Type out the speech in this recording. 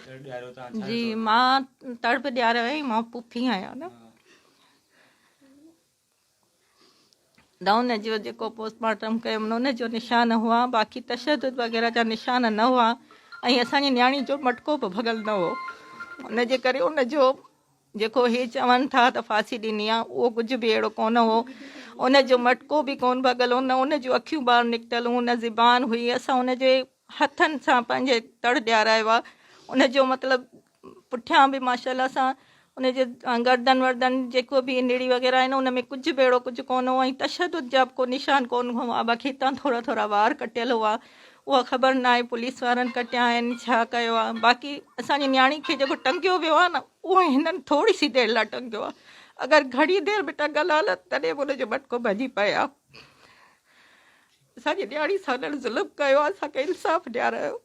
تڙ ڏياريو توهان ڇا جي مان تڙ به ڏياريو ۽ مان پڦي آهيان نه ته ان جو جيڪو پوسٽ مارٽم ڪيم ان جو نشان هئا باقي تشدد وغيره جا نشان نه هئا ۽ اسان جي نياڻي جو مٽڪو به ڀڳل نه هو ان جي ڪري ان جو جيڪو هي چون ٿا ته ڦاسي ڏني آ اهو ڪجهه به اهڙو ڪونه هو ان جو مٽڪو به ڪونه ڀڳل هو نه ان جون اکيون ٻاهر نڪتل هيون نه زبان هئي اسان ان جي هٿن سان پنهنجي تڙ ڏيارايو آ ان جو مطلب پٺيان به ماشاء الله سان ان جي گردن وردن جيڪو به نڙي وغيره آهي نه ان ۾ ڪجهه به اهڙو ڪجهه ڪونه هو ۽ تشدد جا به ڪو نشان ڪونه هئا باقي هتان ٿورا ٿورا وار ڪٽيل هئا اها خبر نه آهي پوليس وارن ڪٽيا آهن ڇا ڪيو آهي باقي اسان جي نياڻي کي جيڪو ٽنگيو ويو آهي نه اهو هنن ٿوري سي دير لاء ٽنگيو آهي اگر گهڻي دير به ٽنگل آهي نه تڏهن به ان جو مٽڪو ڀڄي پئي آهي اسان جي نياڻي سان هنن ظلم ڪيو آهي اسان کي انصاف ڏيارايو.